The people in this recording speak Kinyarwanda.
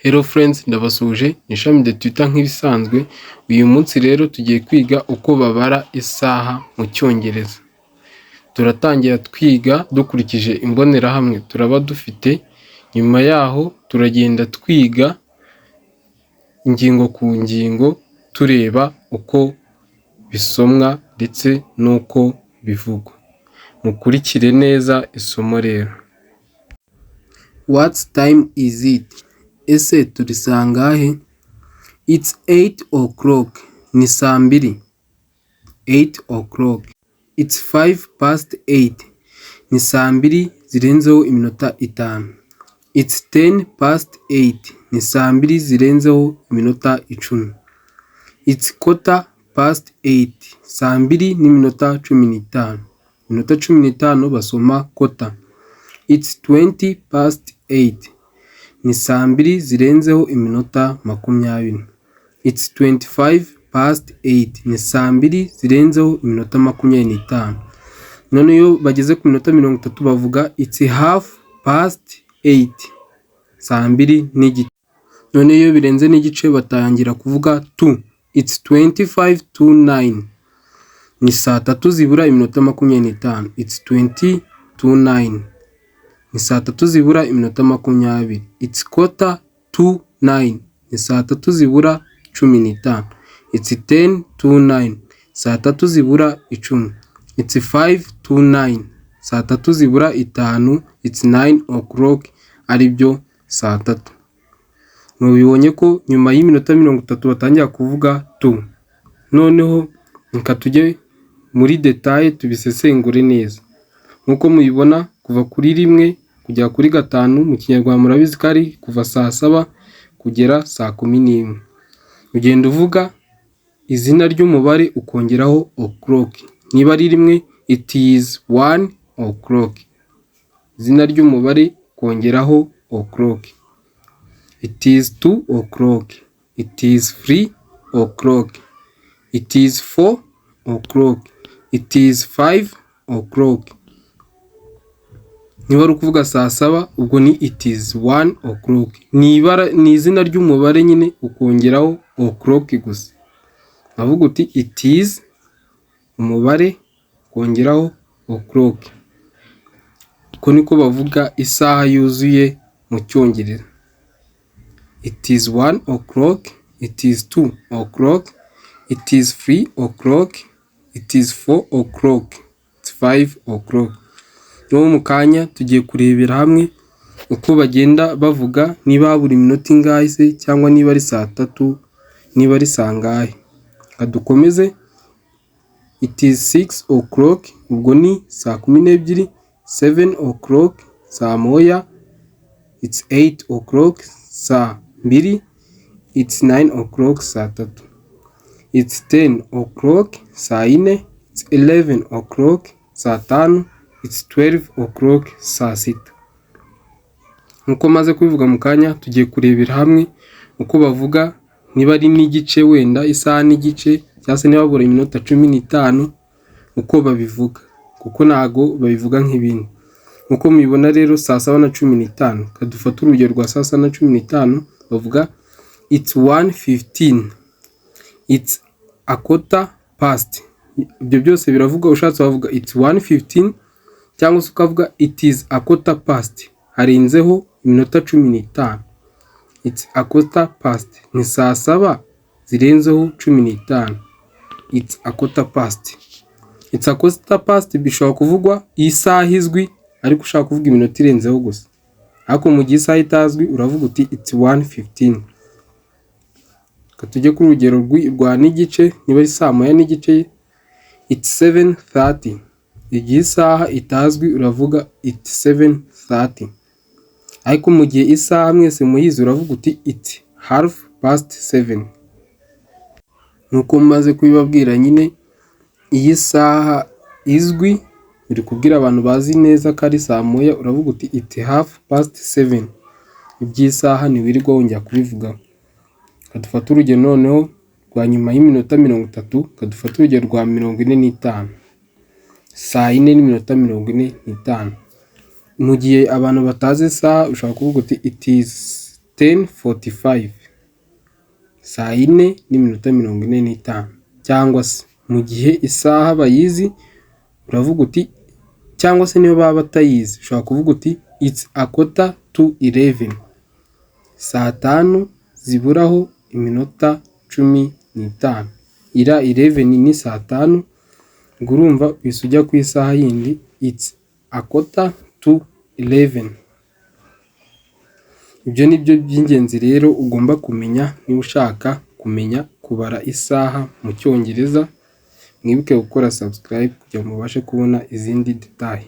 Hello friends, ndabasuhuje, ni Ishami de Twitter nk'ibisanzwe. Uyu munsi rero tugiye kwiga uko babara isaha mu Cyongereza. Turatangira twiga dukurikije imbonerahamwe turaba dufite, nyuma yaho turagenda twiga ingingo ku ngingo, tureba uko bisomwa ndetse n'uko bivugwa. Mukurikire neza isomo rero. What time is it? Ese turi saa ngahe? It's 8 o'clock. Ni saa mbiri. 8 o'clock. It's 8:05. Ni saa mbiri zirenzeho iminota 5. It's 8:10. Ni saa mbiri zirenzeho iminota 10. It's 8:15. Saa mbiri n'iminota 15. Iminota 15 basoma quarter. It's 8:20. Ni saa mbiri zirenzeho iminota 20. It's 8:25. Ni saa mbiri zirenzeho iminota 25. None iyo bageze ku minota 30 bavuga it's 8:30. Saa mbiri n'igice. None iyo birenze n'igice batangira kuvuga to. It's 8:35. Ni saa tatu zibura iminota 25. It's 8:40. Ni saa tatu zibura iminota 20. It's 8:45. Ni saa tatu zibura 15. It's 8:50. Saa tatu zibura 10. It's 8:55. Saa tatu zibura 5. It's 9 o'clock, aribyo saa tatu. Mubibonye ko nyuma y'iminota 30 batangira kuvuga to. Noneho reka tujye muri détail tubisesengure neza. Nk'uko mubibona, kuva kuri rimwe kugera kuri gatanu mu Kinyarwanda murabizi ko ari kuva saa saba kugera saa kumi n'imwe. Ugenda uvuga izina ry'umubare ukongeraho o'clock. Niba ari rimwe, it is 1 o'clock. Izina ry'umubare ukongeraho o'clock. It is 2 o'clock. It is 3 o'clock. It is 4 o'clock. It is 5 o'clock. Niba ari ukuvuga saa saba, ubwo ni it is 1 o'clock. Ni ibara, ni izina ry'umubare nyine ukongeraho o'clock gusa. Avuga uti it is umubare ukongeraho o'clock. Uko niko bavuga isaha yuzuye mu Cyongereza. It is 1 o'clock. It is 2 o'clock. It is 3 o'clock. It is 4 o'clock. It's 5 o'clock. No mu kanya tugiye kurebera hamwe uko bagenda bavuga, niba habura iminota ingahe se, cyangwa niba ari saa tatu, niba ari saa ngahe. Reka dukomeze. It is 6 o'clock, ubwo ni saa kumi n'ebyiri. 7 o'clock, saa moya. It's 8 o'clock, saa mbiri. It's 9 o'clock, saa tatu. It's 10 o'clock, saa yine. It's 11 o'clock, saa tanu. It's 12 o'clock, saa sita. Nkuko maze kubivuga mu kanya, tugiye kurebera hamwe uko bavuga niba ari n'igice, wenda isaha n'igice, cyangwa se niba habura iminota 15, uko babivuga, kuko ntago babivuga nk'ibindi. Nkuko mubibona rero, saa saba na 15, dufate urugero rwa saa saba na 15, bavuga it's 1:15, it's a quarter past. Ibyo byose biravugwa. Ushatse wavuga it's 1:15, cyangwa se ukavuga it is a quarter past, harenzeho iminota 15. It's a quarter past, ni saa saba zirenzeho 15. It's a quarter past. It's a quarter past bishobora kuvugwa isaha izwi ariko ushaka kuvuga iminota irenzeho gusa, ariko mu gihe isaha itazwi uravuga uti it's 1:15. Reka tujye kuri urugero rwa n'igice, niba ari saa moya n'igice, it's 7:30. Igihe isaha itazwi uravuga it's 7:30, ariko mu gihe isaha mwese muyizi uravuga uti it's 7:30. Nk'uko maze kubibabwira nyine, iyi saha izwi uri kubwira abantu bazi neza ko ari saa moya, uravuga uti it's 7:30. Iby'isaha ntiwirirwa wongera kubivugaho. Reka dufate urugero noneho rwa nyuma y'iminota 30. Reka dufate urugero rwa 45, saa yine n'iminota 45. Mu gihe abantu batazi isaha ushobora kuvuga uti it is 10:45, saa 4:45. Cyangwa se mu gihe isaha bayizi, uravuga uti, cyangwa se niyo baba batayizi, ushobora kuvuga uti "It's 10:45", saa 5 ziburaho iminota 15. Ira 11 ni saa 5, ubwo urumva uhise ujya ku isaha yindi, "It's 10:45." Ibyo ni byo by'ingenzi rero ugomba kumenya niba ushaka kumenya kubara isaha mu Cyongereza. Mwibuke gukora subscribe kugira ngo mubashe kubona izindi détails.